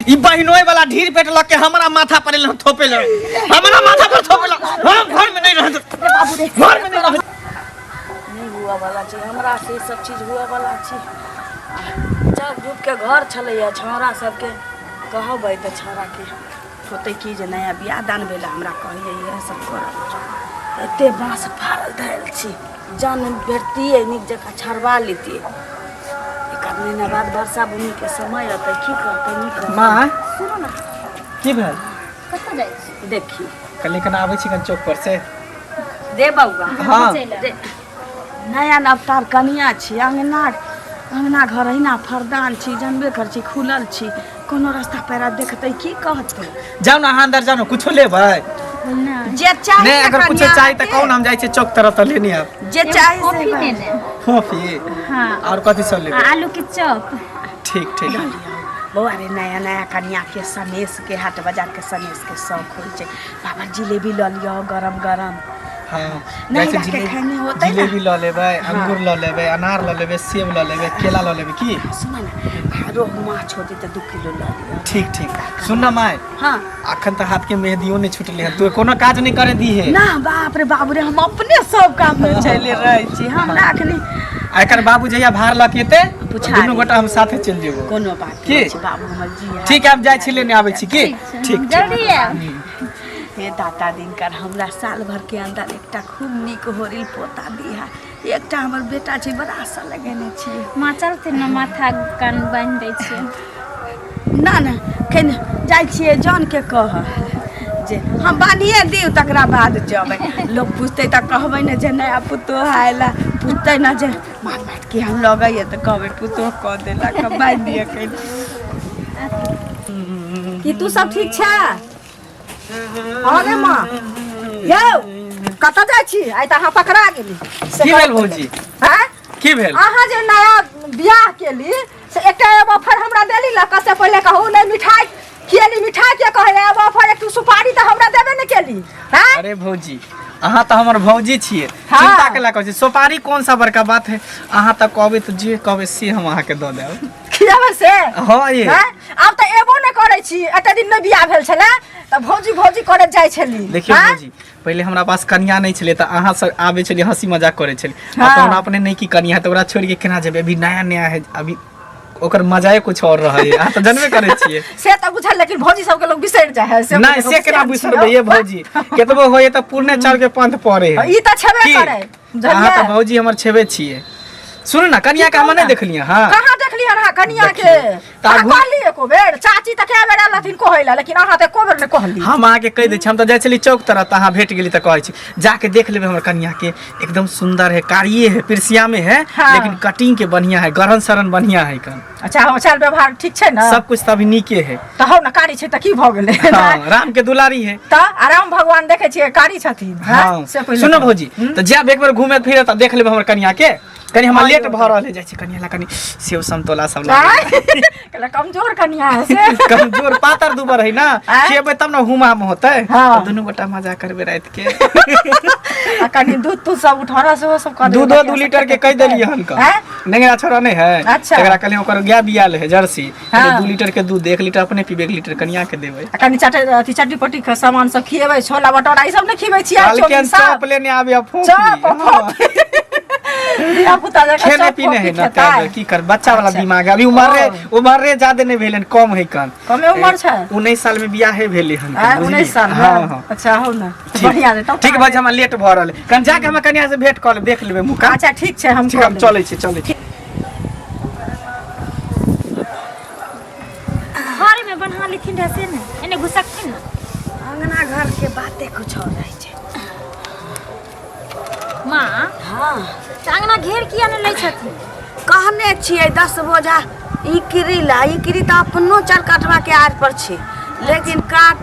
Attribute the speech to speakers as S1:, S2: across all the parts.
S1: ई बहिनोय वाला ढीर पेट लग के हमरा माथा पर एलन थोपे ल, हमरा माथा पर थोपे ल। हम घर में नहीं रह, घर में नहीं रह।
S2: नहि हुअ वाला छै हमरा से ई सब चीज हुअ वाला छै। चल धूप के घर छलैया, छौड़ा सबके कहबै तऽ छौड़ाके होतै की जे नया बियाह दान भेल, हमरा कहैया इएह सब करऽ। एते बाँस फाड़ल धयल छी, जन भेटतियै नीक जकाँ छड़बा लेतियै। एक आध महीना बाद वर्षा बुनीके समय अतै, की करतै नहि करतै।
S1: माँ
S3: सुनू ने।
S1: की भेल?
S3: कतऽ जाइ छी?
S2: देखी
S1: कल कना आबै छी कन चौक पर से।
S2: रे बौआ।
S1: हाँ।
S2: रे, नया नवतार कनिया छी, अंगना अंगना घर अहिना फरदान छी, जानबे कर छी, खुलल छी, कोनो रास्ता पैरा देखतै की कहतै?
S1: जाउ ने अहाँ अंदर जाउ ने, कुछो लेबै?
S2: जे चाही।
S1: नहीं अगर कुछो
S2: कनिया
S1: चाही तऽ
S2: के।
S1: कहू ने, हम जाइ छियै चौक तरफ तऽ लेने आब।
S2: जे चाही से
S3: कॉफी
S2: बात।
S3: लेने।
S1: कॉफी?
S3: हाँ।
S1: और कथी सब
S3: आ
S1: लेबै?
S3: आलू के चॉप।
S1: ठीक ठीक।
S2: बौआ रे, नया नया कनिया के सनेस के, हाट बाजार के सनेस के शौक होइ छै। बाबा, जिलेबी लऽ लिअ गरम गरम।
S1: हाँ।
S2: नहीं
S1: जाइ छियै।
S2: राखे
S1: जिलेबी
S2: खाने होतै ना।
S1: जिलेबी लऽ लेबै, अंगूर लऽ लेबै, अनार लऽ लेबै, सेब लऽ लेबै, केला लऽ लेबै की?
S2: सुन ने, आ रोहु माछ होतै तऽ 2 किलो लऽ लिअ।
S1: ठीक ठीक। सुन ना माय।
S2: हाँ।
S1: अखन तऽ हाथ के मेहदियो नहि छुटलै हन, तू कोनो काज नहि करे दी है
S2: ना। बाप रे बाबू रे, हम अपने सब काम में चले रहै छी, हमरा अखनी
S1: आ एकर बाबू जहिया भार लऽ के एतै,
S2: पुछारी।
S1: दुनू गोटा हम साथे चलि जेबो।
S2: कोनो बात
S1: की?
S2: नहि छै बाबू हमर जी।
S1: ठीक है, हम जाइ छी, लेने आबै छी की?
S3: ठीक छै।
S1: ठीक ठीक।
S3: जल्दी आयब।
S2: हे दाता दिनकर, हमरा साल भर के अंदर एकटा खूब नीक होरिल पोता दिहा। एकटा हमर बेटा छै, बड़ा आशा लगेने छियै।
S3: माँ चलते ने, माथा कान बान्हि दै छियै।
S2: ना ना, केने जाइ छियै? जानके कह जे हम बान्हिए दियौ, तकरा बाद जेबै। लोक पुछतै तऽ कहबै ने जे नया पुतोह आयला। पुछतै ने जे मार मार के हम लगैए, तऽ कहबै पुतोह कऽ देलक, हम बान्हि दिअ। कनि
S4: की तू सब ठीक छै? अरे माँ यौ, कतऽ जाइ छी? आइ तऽ अहाँ पकड़ा गेली।
S1: की भेल भौजी?
S4: आँय?
S1: की भेल?
S4: अहाँ जे नया बियाह केली से एकटा एगो ऑफर हमरा देली लऽ से पहिले कहू। नहि मिठाई खिएली, मिठाई के कहै एगो ऑफर, एक सुपारी तऽ हमरा देबे नहि केली। आँय?
S1: अरे भौजी, अहाँ तऽ हमर भौजी छियै।
S4: हाँ।
S1: चिंता केला कहै छी? सुपारी कौन सा बड़का बात है? अहाँ तऽ कहबै तऽ जे कहबै से हम अहाँके दऽ देब।
S4: खियाबै से?
S1: हाँ ये।
S4: आँय? आब तऽ एबो नहि करै छी। एते दिन नहि बियाह भेल छलै तऽ भौजी भौजी करैत जाइ छली।
S1: देखियौ
S4: आँय?
S1: भौजी, पहिले हमरा पास कनिया नहि छलै तऽ अहाँ सब आबै छलियै, हंसी मजाक करै छलियै। आब तऽ
S4: हाँ।
S1: हमरा अपने नहि की कनिया है, तऽ ओकरा छोड़ि के केना जेबै? अभी नया नया है, अभी ओकर मजाए कुछ और रहै है। अहाँ तऽ जानबे करै छियै।
S4: से तऽ बुझल, लेकिन भौजी सबके लोग बिसरि जाइ है से।
S1: नहि, से केना बिसरबै ये भौजी? केतबो होइए तऽ पुरने चाउर के पंथ पड़े है।
S4: ई तऽ छेबे
S1: की?
S4: करै।
S1: अहाँ तऽ भौजी हमर छेबे छियै। सुनू ने, कनिया के हम नहि देखलियै। हाँ,
S4: कहाँ देखलियै अहाँ कनिया के?
S1: देखियौ। तऽ
S4: अहाँ
S1: आगू-
S4: कहली एको बेर? चाची तऽ कए बेर आयल रहथिन कहै लए, लेकिन अहाँ तऽ एको बेर नहि कहली।
S1: हम अहाँके कहि दै छी, हम तऽ जाइ छली चौक तरफ तऽ अहाँ भेट गेली, तऽ कहै छी जाके देख लेबै हमर कनिया के, एकदम सुंदर है, कारिये है, पिरसिया में है।
S4: हाँ।
S1: लेकिन कटिंग के बढ़िया है, गरहन सरन बढ़िया है कन।
S4: अच्छा, हम चाल व्यवहार ठीक छै ने?
S1: सब कुछ तऽ अभी नीके है।
S4: तऽ हौ ने, कारी छै तऽ की भऽ गेलै?
S1: हाँ, राम के दुलारी है।
S4: तऽ आराम भगवान देखै छियै, कारी छथिन। हाँ?
S1: हाँ।
S4: से पहिले
S1: सुनो
S4: कहू।
S1: भौजी, तऽ जायब एक बेर घूमे फिरे तऽ देख लेबै हमर कनिया के। कनि हमरा
S4: हाँ,
S1: लेट
S4: यौ।
S1: भऽ रहल है, जाइ छी कनिया ला कनि सेब समतोला सब ला।
S4: आँय? कहलक कमजोर कनिया है से।
S1: कमजोर पातर दुबर है ना।
S4: आँय?
S1: खेबै तब ने हुमा में होतै।
S4: हाँ।
S1: तऽ दुनू गोटा मजा करबै राति के।
S4: आ कनि दूध तूध सब उठौना सेहो सब कऽ देबै।
S1: दूधो
S4: बच्चा
S1: 2
S4: सब
S1: लीटर के
S4: खेतै
S1: कहि देलियै हन कऽ।
S4: आँय?
S1: नेंगरा छोड़ा नहि है।
S4: अच्छा।
S1: तकरा कहलियै, ओकर गाय बियाल है जर्सी।
S4: हाँ।
S1: 2 लीटर के दूध, 1 लीटर अपने पीबै, 1 लीटर कनिया के देबै।
S4: आ कनि चटे अथी चटनी पट्टी के सामान सब खिएबै, छोला भटोरा ई सब नहि खिएबै छियै?
S1: कहलकै
S4: चौमिन सब?
S1: चॉप लेने आबे आ फोफी।
S4: चॉप आ
S1: हाँ।
S4: धिया पुता जकाँ
S1: खेने
S4: चॉप
S1: पीने है
S4: फोफी
S1: ना
S4: खेतै।
S1: तै की कर, बच्चा वाला
S4: अच्छा।
S1: दिमाग है। अभी उम्र रे
S4: ओ।
S1: उम्र रे ज्यादा नहीं भेलन, कम है कन।
S4: कमे उम्र छै?
S1: 19 साल में बियाहे भेलै हन।
S4: आँय,
S1: बुझलियै?
S4: 19 साल में?
S1: हाँ हाँ।
S4: अच्छा, हो ने।
S1: ठीक।
S4: बढ़िया छै तब।
S1: ठीक बा, हमरा लेट भऽ रहल है, कन जाके हमरा कनिया से भेंट कऽ लेब, देख लेबै मुँह।
S4: अच्छा, ठीक छै, हम
S1: ठीक, हम
S4: कऽ लेबै।
S1: चलै छी, चलै छी।
S3: घरे में बन्हा लेथिन रह से ने, एने घुसकथिन ने।
S2: अंगना घर के बाते कुछ और रहै छै।
S3: माँ।
S2: हाँ।
S3: तऽ अंगना घेर किया ने लै छथिन?
S2: कहने छियै 10 बोझा इकरी ला। इकरी तऽ अपनो चार काटवा के आड़ पर छै, लेकिन काट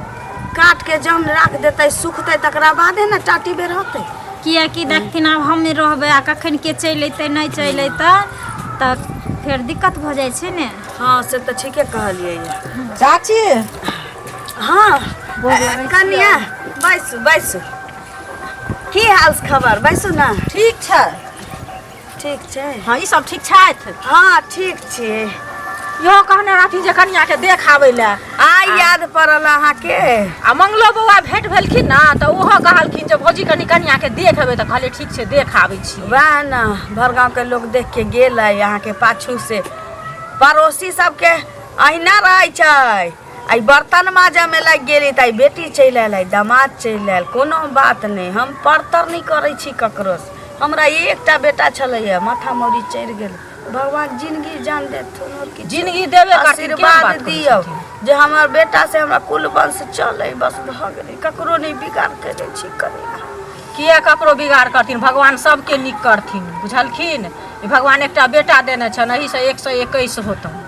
S2: काट के जन राख देतै, सुखतै, तकरा बादे ने टाटी बेर होतै।
S3: कियाकि देखथिन, आब हम रहबै आ कखन के चलि अयतै, नहि चलि अयतै तऽ फेर दिक्कत भऽ जाइ छै ने।
S2: हाँ, से तऽ ठीके कहलियै ये।
S4: चाची।
S2: हाँ कनिया, बैसू बैसू। की हाल खबर? बैसू ने।
S4: ठीक छै।
S2: ठीक छै।
S4: हाँ, ई सब ठीक छथि?
S2: हाँ, ठीक छै। इहो कहने रहथिन जे कनियाके देख आबै लए।
S5: आइ याद पड़ल अहाँके?
S2: आ मंगलो बौआ भेंट भेलखिन ने तऽ ओहो कहलखिन जे भौजी कनि कनियाके देख एबै, तऽ कहलियै ठीक छै देख आबै छी।
S5: वएह ने, भर गाँवके लोक देख के गेल है अहाँके पाछू से। पड़ोसी सबके अहिना रहै छै। आइ बर्तन माजऽमे लागि गेली तऽ आइ बेटी चलि आयल, आइ दामाद चलि आयल। कोनो बात नहि, हम परतर नहि करै छी ककरोसँ। हमरा एकटा बेटा छलैए, माथा मौरी चढ़ि गेल। भगवान जिंदगी जान देथुन और किछु
S2: जिंदगी देबे करथिन, केहन
S5: आशीर्वाद
S2: बात करै
S5: दियौ
S2: छथिन?
S5: जे हमर बेटा से हमरा कुल वंश चलै, बस भऽ गेलै। ककरो नहि बिगाड़ करै छी कनिया।
S2: किया ककरो बिगाड़ करथिन? भगवान सबके नीक करथिन, बुझलखिन? ई भगवान एकटा बेटा देने छनि, एहिसँ 121 होतनि,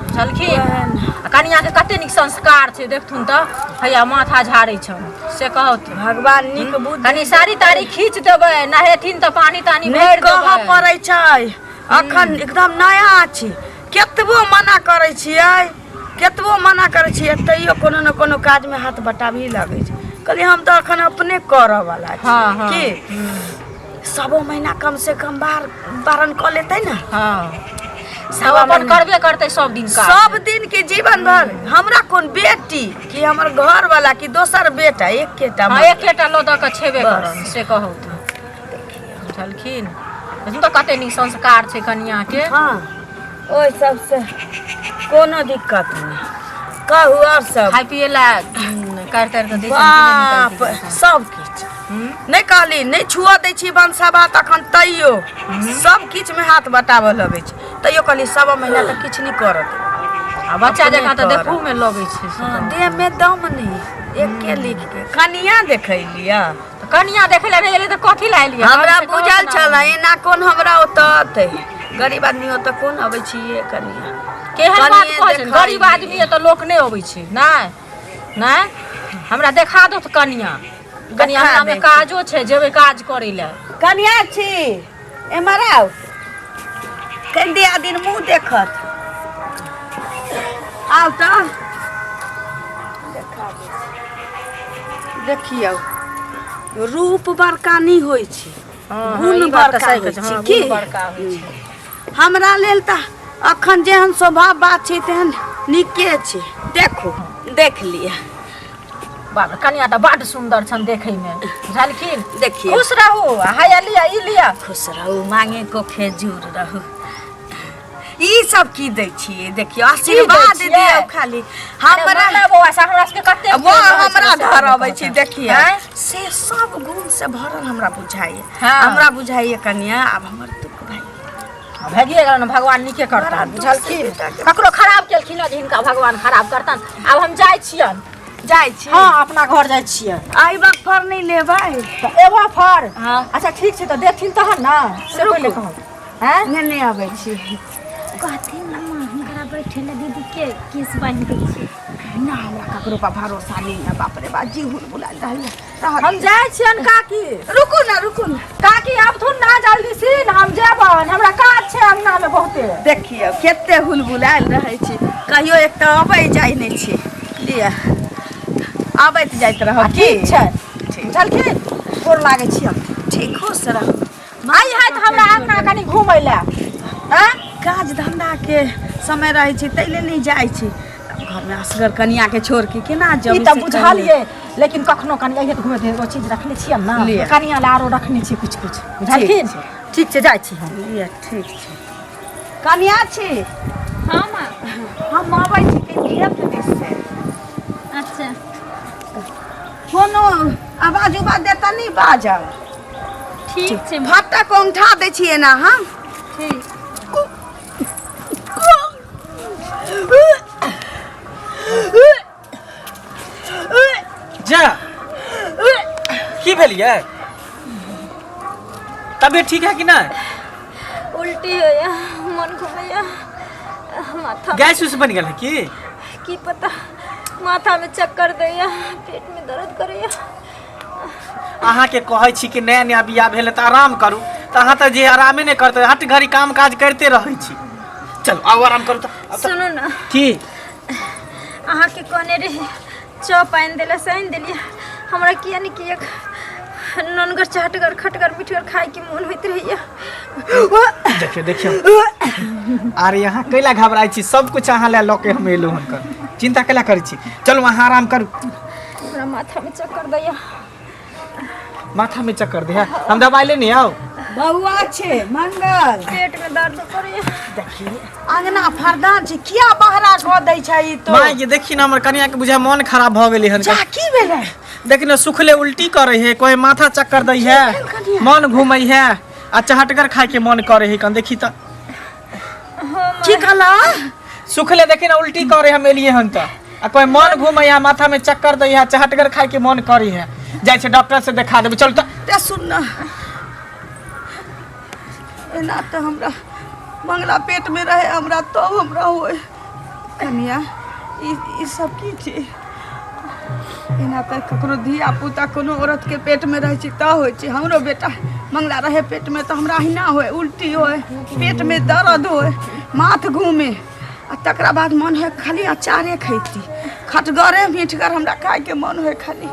S2: बुझलखिन? आ कनियाके कते नीक संस्कार छै, देखथुन तऽ हैया माथा झाड़ै छनि, से कहथुन।
S5: भगवान नीक बुद्धि
S2: कनि साड़ी ताड़ी खींच देबै, नहेथिन तऽ पानि तानि
S5: नहि
S2: भरि
S5: कहऽ
S2: देबै।
S5: पड़ै छै, अखन एकदम नया छी। केतबो मना करै छियै, केतबो मना करै छियै, तैयो कोनो ने कोनो काजमे हाथ बटाबही लगै छै। कहलियै हम तऽ अखन अपने करऽ वाला छी।
S2: हाँ, हाँ।
S5: की सबो महीना कम से कम बार बारन कऽ लेतै ने।
S2: हाँ,
S5: सवा
S2: सब अपन
S5: महीना।
S2: करबे करतै सब दिन काज।
S5: सब दिन के जीवन भर हमरा कोन बेटी कि हमर घर वाला कि दोसर बेटा, एकेटा।
S2: हाँ, एकेटा लऽ दऽ कऽ छेबे
S5: बस।
S2: करन, से कहू तऽ बुझलखिन? देखू तऽ कते नीक संस्कार छै कनियाके।
S5: हाँ, ओहि सबसे कोनो दिक्कत नहि। कहू आओर सब?
S2: खाय पिए लए काटि ताटि कऽ दै छनि कि नहि?
S5: बाप
S2: निकालि कऽ?
S5: सब किछु नहि कहली, नहि छुअ दै छी भनसा भात अखन, तैयो सब किछुमे हाथ बटाबऽ लगै छै। तैयो कहली सवा महीना तक किछु नहि करत।
S2: आ बच्चा
S5: अपने
S2: जकाँ तऽ
S5: करत।
S2: देखूमे लगै छै से।
S5: हाँ, देहमे दम नहि, एके लिख के कनिया देखै लिअ।
S2: तऽ कनिया देखै लए नहि एलियै तऽ कथी लए एलियै?
S5: हमरा
S2: से कहू
S5: बुझल
S2: ने।
S5: छल एना कोन हमरा ओतऽ अतै, गरीब आदमी ओतऽ कोन अबै छियै कनिया।
S2: केहन बात
S5: कनिये
S2: कहै छै?
S5: देखै
S2: गरीब आदमी एतऽ लोक नहि अबै छै। नहि नहि, हमरा देखा दो तऽ कनिया, कनिया।
S5: देखा
S2: हमरा मे
S5: दै छी।
S2: काजो छै, जेबै काज करै लए।
S5: कनिया छी, एम्हर आउ कनि, दिया दिन मुँह देखत। आउ तऽ देखा दै छी। देखियौ, रूप बड़का नहि होइ छै, गुण
S2: ई बात तऽ
S5: बड़का
S2: सही
S5: होइ
S2: कहै छै।
S5: छै।
S2: हँ,
S5: की
S2: गुण बड़का होइ छै।
S5: हमरा लेल तऽ अखन जेहन स्वभाव बात छै तेहन नीके छै। देखू, देख लिअ।
S2: बाप रे, कनिया तऽ बड्ड सुन्दर छनि देखैमे, बुझलखिन?
S5: देखियौ।
S2: खुश रहू। हैया लिअ, ई लिअ।
S5: खुश रहू, मांगे को खेजूर रहू। ई सब की दै छियै? देखियौ, आशीर्वाद
S2: छियै?
S5: दियौ खाली
S2: हमरा
S5: हमरा।
S2: बौआ से हमरा सबके कते
S5: वो
S2: प्रेम रहै
S5: हमरा
S2: छलै से
S5: धर अबै छै।
S2: कहता।
S5: देखियौ,
S2: आँय?
S5: से सब गुण से भरल हमरा बुझाइए।
S2: हाँ।
S5: हमरा बुझाइए कनिया, आब हमर दुख भाई
S2: भागिए गेल ने, भगवान नीके
S5: बड़ा
S2: करतन,
S5: दुख से
S2: बुझलखिन?
S5: बेटाके।
S2: ककरो खराब केलखिन ने जे हिनका भगवान खराब करतन। आब हम जाइ छियनि।
S5: जाइ छी?
S2: हँ, अपना घर जाइ छियनि।
S5: आई बाप फर नहि लेबै?
S2: तऽ एबो फर?
S5: हाँ।
S2: अच्छा ठीक छै, तऽ देखथिन तहन ने, से पहिले कहू। आँय?
S5: नहि नहि, अबै छी।
S3: कहथिन ने माँ, हुनकरा बैठे लए दीदी के केस बान्हि दै छै।
S5: ना, हमरा ककरो पर भरोसा नहीं है। बाप रे बाप, जी हुल बुलाल रहल है।
S2: हम जाइ छियनि काकी।
S5: रुकू ना, रुकू ना।
S2: काकी, आबथुन ना जल्दी सीन, हम जेबन, हमरा काज छै अंगना में बहुते।
S5: देखियौ कते हुल बुलायल रहै छी, कहियो एक तऽ अबै जाइ नहि छी। लिअ, अबैत जाइत रहब की?
S2: ठीक छै, बुझलखिन? गोर लागै छी हम।
S5: ठीक, खुश रहू।
S2: आई है तऽ हमरा अंगना कनि घुमै लए। आँय?
S5: काज धंधा के समय रहै छै ताहि लेल नहि जाइ छी। घरमे असगर कनिया के छोड़ के केना
S2: ई
S5: जब
S2: तऽ बुझलियै, लेकिन कखनो कनि अइहे तऽ घुमै ओ चीज रखने छियै ने।
S5: लिअ।
S2: कनिया लए आरो रखने छियै किछु किछु, बुझलखिन? ठीक छै, जाइ छी हम।
S5: लिअ, ठीक छै। कनिया छी।
S3: हाँ माँ।
S5: हम अबै छी कनि खेत दिस से।
S3: अच्छा।
S5: कोनो आवाज उवाज देता नहि बाजब।
S3: ठीक छै माँ।
S5: फटक औंठा दै छियै ने हम।
S3: ठीक।
S1: जा, की भेल ये? तबियत ठीक है कि नहीं?
S3: उल्टी होइया, मन घुमैया, माथा
S1: गैस उस बन गेल है की?
S3: की पता, माथा में चक्कर दैया, पेट में दर्द करैया।
S1: अहाँके कहै छी कि नया नया बियाह भेल है तऽ आराम करू, तऽ अहाँ तऽ जे आरामे नहि करते, हट घड़ी काम काज करिते रहै छी। चलू, आउ, आराम करू तऽ आब तऽ-
S3: सुनू ने।
S1: की?
S3: अहाँके कहने रही चॉप आनि देला, से आनि देलियै? हमरा किया ने किया नोनगर चहटगर खटगर मिठगर खाइके मोन होइत रहैया।
S1: देखियौ देखियौ, अरे अहाँ कैला घबराइ छी? सब कुछ अहाँ लए लऽ के हम एलहुँ हुनकर, चिंता कैला करै छी? चलू अहाँ आराम करू।
S3: हमरा माथामे चक्कर दैया।
S1: माथा में चक्कर दे है? हम दवाई लेने आओ।
S5: बौआ छै मंगल,
S3: पेट में दर्द करैया।
S5: अंगना फरदान छै, किया बहरा कऽ दै छै ई तो?
S1: माय ये देखी ना, हमर कनिया के बुझा मन खराब भऽ गेलै हन।
S5: जा, की भेलै?
S1: देखी ना, सुखले उल्टी करे है, कोई माथा चक्कर दै है, मन घूमै है आ चहटगर खाय के मन करे है। कन देखी त।
S5: की कहला?
S1: सुखले देखी ना उल्टी करे, हम एलिए हन त आ कोई मन घूमै है, माथा में चक्कर दै है, चहटगर खाय के मन करे है। जाइ छै डॉक्टर से देखा देबै, चल त।
S5: ते सुन न, एना तऽ हमरा मंगला पेट में रहे हमरा तब हमरा होए। कनिया, ई ई सब की छै? एना तऽ ककरो धिया पुता कोनो औरत के पेट में रहै छै तऽ होइ छै। हमरो बेटा मंगला रहे पेट में तऽ हमरा अहिना होए, उल्टी होए, पेट में दर्द होए, माथ घूमे आ तकरा बाद मन होए खाली अचारे खैती, खटगरे मीठगर हमरा खायके मन होए खाली।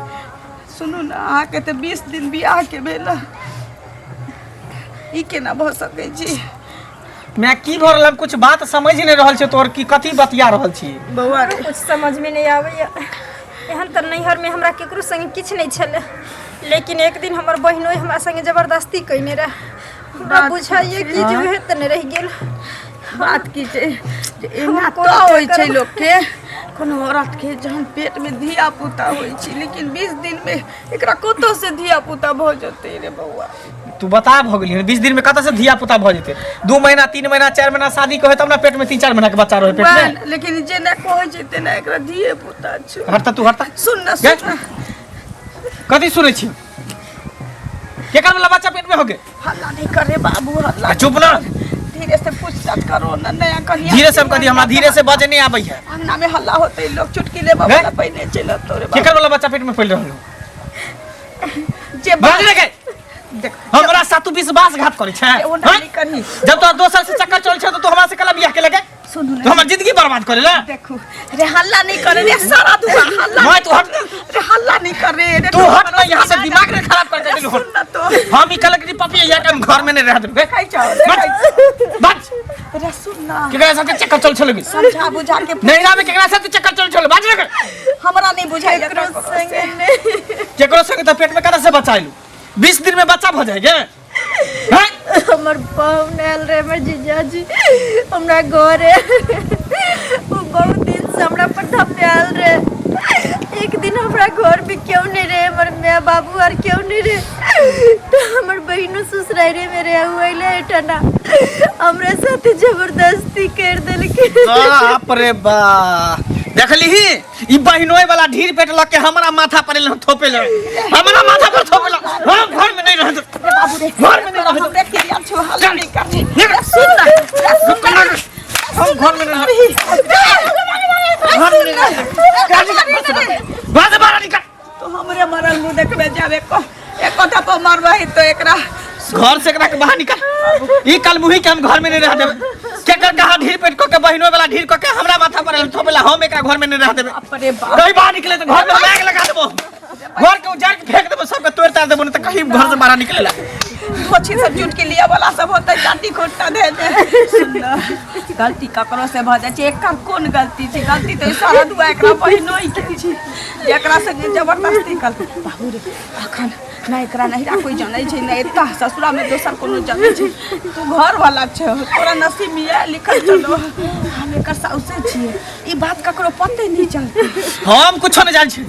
S5: सुनू ने, अहाँके तऽ 20 दिन बियाहके भेल, ई केना भऽ सकै छै?
S1: मैं की भऽ रहल, हम कुछ बात समझ नहि रहल छै तोहर, की कथी बतिया रहल छी?
S5: बौआ रे,
S3: कुछ समझ में नहीं आबैया। एहन तऽ नैहरमे हमरा केकरो संगे किछु नहि छलै, लेकिन एक दिन हमर बहिनोइ हमरा संगे जबरदस्ती कयने रहए। हमरा
S5: बात
S3: बुझाइए कि जे उहे तऽ नहि रहि गेल।
S5: बात की छै जे एना
S3: कोन
S5: तऽ होइ छै
S3: करब?
S5: लोकके, कोनो औरतके जहन पेटमे धिया पुता होइ छै, लेकिन 20 दिनमे एकरा कतऽसँ धिया पुता भऽ जेतै रे बौआ?
S1: तू बता भऽ गेली, 20 दिन में कतऽ से धिया पुता भऽ जेतै? 2 महीना, 3 महीना, 4 महीना शादी के होय तब ने पेट में 3-4 महीना के बच्चा रहे पेट में।
S5: वएह, लेकिन जेना कहै छै तेना एकरा धिये पुता छै।
S1: हटता तू, हटता।
S5: सुन न, सुन न।
S1: कथी सुनै छी? केकर वाला बच्चा पेट में हो गए?
S5: हल्ला नहीं कर रे बाबू, हल्ला।
S1: आ, चुप ना।
S5: धीरे से पूछताछ करो ना, नया कनिया।
S1: धीरे से हम कथी, हमरा धीरे से बजे नहीं आबै है।
S5: अंगना में हल्ला होते, लोग चुटकी लेबा
S1: हैं?
S5: वाला पहिने चलत तोरे बाबू।
S1: केकर वाला बच्चा पेट में फैल रहल हो?
S5: जे
S1: बाज रे गए।
S5: देख,
S1: हमरा साथ तू विश्वासघात करै छै?
S5: ओ
S1: हैं?
S5: नहीं करही।
S1: जब तोरा दोसर से चक्कर चल छै तो तू हमरा से कला बियाह के लगे?
S5: सुनू
S1: तू
S5: ने।
S1: हमर जिंदगी बर्बाद करे ला।
S5: देखू रे, हल्ला नहीं करे रे, सारा दुआ हल्ला।
S1: मैं तू हट।
S5: रे, हल्ला नहीं करे रे।
S1: तू हट ना यहाँ से, दिमाग ने खराब कर देलू।
S5: सुन ना तो।
S1: हम ई कहलक कि पपी यहाँ के हम घर में नहीं रह देबै।
S5: देखै छौ,
S1: बच बच।
S5: रे सुन ना।
S1: केकरा साथे चक्कर चल छल?
S5: समझा बुझा के।
S1: नैरा में केकरा साथे चक्कर चल छल? बाज रे।
S5: हमरा नहीं बुझाइ केकरो
S3: संगे नहि।
S1: केकरो संगे तऽ पेट में कतऽ से बच्चा आइलू? 20 दिन में बच्चा भऽ जाएगे हैं?
S3: हमर पाहुन आयल रहे, हमर जीजाजी हमरा घरे। ओ बहुत दिन से हमरा पर धपायल रहे। एक दिन हमरा घर में केओ नहीं रहे, हमर माय बाबू आर केओ नहीं रहे, तो हमर बहिनो ससुरारे में रहे। उ अइले एठना, हमरा साथे जबरदस्ती कर देलकै।
S1: बाप रे बा, देखली ही ई बहिनोय वाला ढीर पेट लग के हमरा माथा पर एलन थोपे ले, हमरा माथा पर थोपे ले। हम घर में नहीं रह, घर में नहीं रह।
S5: हमरे क्रिया छो, हल्ला नहीं कर रे।
S1: निकल।
S5: सुन ना, रे सुन ना।
S1: हम घर में नहीं रह, घर में नहीं रह। घर से बाहर निकल।
S5: तो हमरे मरल मुंह देखबे जाबे को एक कथा पर मरबही तो एकरा
S1: घर से एकरा के बाहर निकल। ई कल मुही के हम घर में नहीं रह देबे। केकर कहा ढीर पेट को के बहिनो वाला ढीर को के हमरा माथा पर एलन थोपेला, हम एकरा घर में नहीं रह देबे।
S5: अपने बाप।
S1: कहीं बाहर निकले तो घर में हम आग लगा देबो, घर के उजाड़ के फेंक देबो, सबके तोड़ ताड़ देबो, नहीं तो कहीं घर से बाहर निकले ला।
S5: पोछी सब जुट के लिया वाला सब होते चाटी खोटता दे दे। सुन ना, गलती ककरो से भऽ जाइ छै, एकर कोन गलती छै? गलती तऽ ई सारा दुआ एकरा बहिनोइ के छै, जेकरा संगे जबरदस्ती कर। बाबू रे, अखन नहि एकरा नहिरा कोइ जनै छै, नहि एतऽ ससुरामे दोसर कोनो जनै छै। तू घर वाला छै, तोरा नसीब में इएह लिखल छलो। हम एकर साउसे छियै, ई बात ककरो पते नहि चलतै।
S1: हम कुछो नहीं जान छी।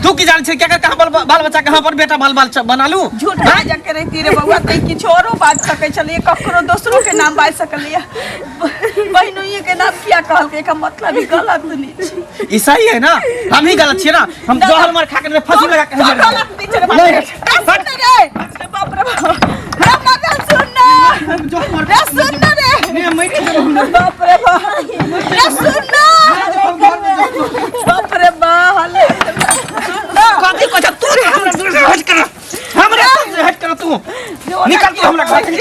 S1: तू की जान छी केकर कहाँ बाल बाल बच्चा, कहाँ पर बेटा बाल बाल बना लू?
S5: झूठ बाजऽ के रहिती रे बौआ तऽ किछु औरो बाजि सकै छलियै, ककरो दोसरो के नाम बाजि सकलियै, बहिनोइए के नाम किया कहलकै? एकर मतलब ई गलत नहि छै।
S1: ई सही है ना? हम ही गलत छियै ना? हम जहर मार खा के फांसी लगा के
S5: तो गलत नहि छै रे बाप रे। सुन रे, रे बाप रे बाप रे, मदन सुन ना रे, सुन ना रे, बाप रे बाप रे, सुन ना, बाप रे बाप, हल्ला सुन ना।
S1: कथी कहै छै तू? हमरा दूर से हट कर, हमरा दूर से हट कर। तू निकल, तू हमरा घर से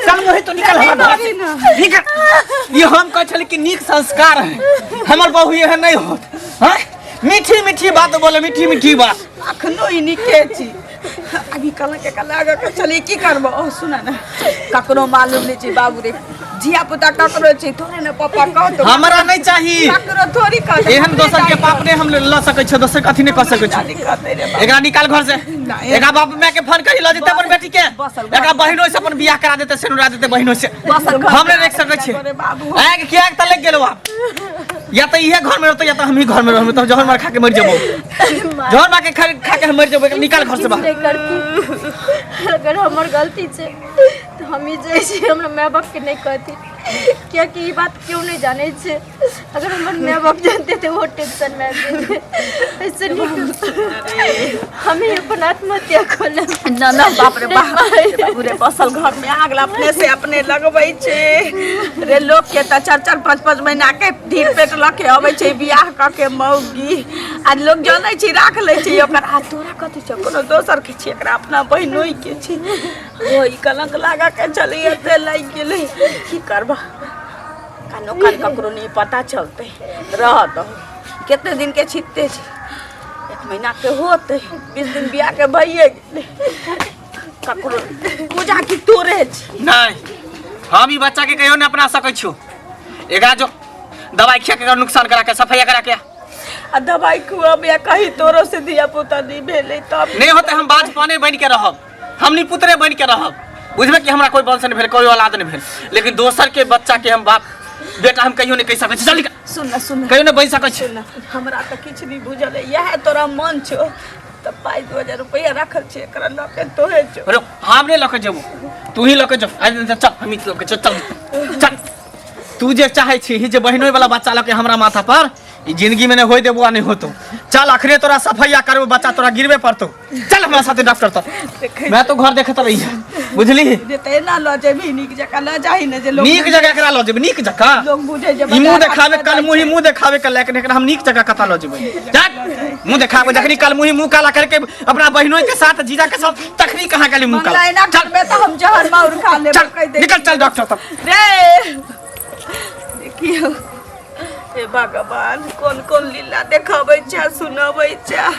S1: चल मोहि, तू निकल हमरा घर से निकल। ये हम कहै छली कि नीक संस्कार है, हमर बहू एहन नहीं होत हैं। मीठी मीठी बात बोले, मीठी मीठी बात।
S5: अखनो ई नीके छी। अभी कल के कल आगे के चली की करबो ओ सुना ना ककरो मालूम नहीं छै बाबू रे धिया पुता ककरो छै थोड़े ने पापा कहतो
S1: हमरा नहीं चाही
S5: ककरो थोड़ी कहतो
S1: एहन दोसर के पाप नहीं हम ल सकै छियै दोसर के अथी नहीं कऽ सकै छियै
S5: कहते रे बाबू।
S1: एकरा निकाल घर से
S5: नहीं।
S1: एकरा बाप माय के फोन करी ल जेतै अपन बेटी के
S5: बसल घर।
S1: एकरा बहिनो से अपन बियाह करा देतै सेनुरा देतै बहिनो से
S5: बसल घर
S1: हम नहीं रख सकै छियै
S5: रे बाबू
S1: आग किया त लग गेलो आप या त इहे घर में रहतै या त हम ही घर में रहबै तब जहर मार खा के मर जेबो जहर मार के खा खा के हम मर जेबो एकरा निकाल घर से
S3: किछु
S1: बाहर
S3: नहि करती अगर हमर गलती छै तऽ हम ही जाइ छी हमरा माय बापके नहि कहती कियाकि ई बात केओ नहि जानै छै अगर हमर माय बाप जानते तऽ ओहो टेंशनमे आबि जेतै एहिसँ नीक हम ही अपन आत्महत्या कऽ लेब
S5: ना ना बाप रे बाप बाबू रे बसल घर में आग अपने से अपने लगबै छै रे लोक के तऽ चार चार पाँच पाँच महीना के धीर पेट लऽ के अबै छै बियाह कऽ के मौगी आ लोक जनै छै राख लै छै ओकर आ तोरा कथी छौ कोनो दोसर के छै एकरा अपना बहिनोइ के छै ओ ई कलंक लगा के चली एते लागि गेलै की करबा कानो कान ककरो नहि पता चलतै रह दहो कते दिन के छिटते छै एक महीना के होतै 20 दिन बियाह के भइए गेलै ककरो पूजा की तोरे छी
S1: नहीं हम ई बच्चा के कहियो नहीं अपना सकै छियो एकरा जो दवाई खिया के एकरा नुकसान करा के सफाइया करा के
S5: आ दवाई खुआब या कहीं तोरो से धिया पुता नहीं भेलै तब
S1: नहीं होते हम बाज पाने बन के रहब हम निपुत्रे बन के रहब बुझबे कि हमरा कोई वंश नहीं भेल कोई औलाद नहीं भेल लेकिन दोसर के बच्चा के हम बाप बेटा हम कहियो नहीं कहि सकै छी चल निकल।
S5: सुन ना सुन ना
S1: कहियो नहीं बनि सकै छी
S5: सुन ना हमरा तऽ किछु नहि बुझल है इएह तोरा मन छौ तऽ पाइ 2000 रुपैआ राखल छै एकरा लऽ के तोहे छौ
S1: अरे हम नहीं लऽ के जेबो तू ही लऽ के जो आ, चल हम ही लऽ के चल चल चल तू जे चाहे छी जे बहिनोई वाला बच्चा लऽ के हमरा माथा पर ई जिंदगी में नहीं होय देबो आ नहीं होतो चल अखने तोरा सफैया करबो बच्चा तोरा गिरबे पड़तो चल हमरा साथे डॉक्टर तक मैं तो घर देखत रही है बुझली
S5: जे तऽ एना लऽ जेबही नीक जकाँ लऽ जाही ने जे लोक
S1: नीक जगह एकरा लऽ जेबै नीक जगह
S5: लोक बुझै जे
S1: ई मुंह
S5: बाजार
S1: देखावे
S5: हाट
S1: कल मुही मुंह देखावे के लायक नहीं एकरा हम नीक जगह कता लऽ जेबै जा मुंह देखावे जखनी कल मुही मुंह काला करके अपना बहिनोई के साथ जीजा के साथ तखनी कहाँ गेली मुंह
S5: मंगला
S1: काला
S5: एना करबे तऽ हम जहर माउर खा लेब
S1: चल
S5: कहि दे
S1: निकल चल डॉक्टर तक
S5: रे देखियौ हे भगवान कोन कोन लीला देखाबै छै सुनबै छै।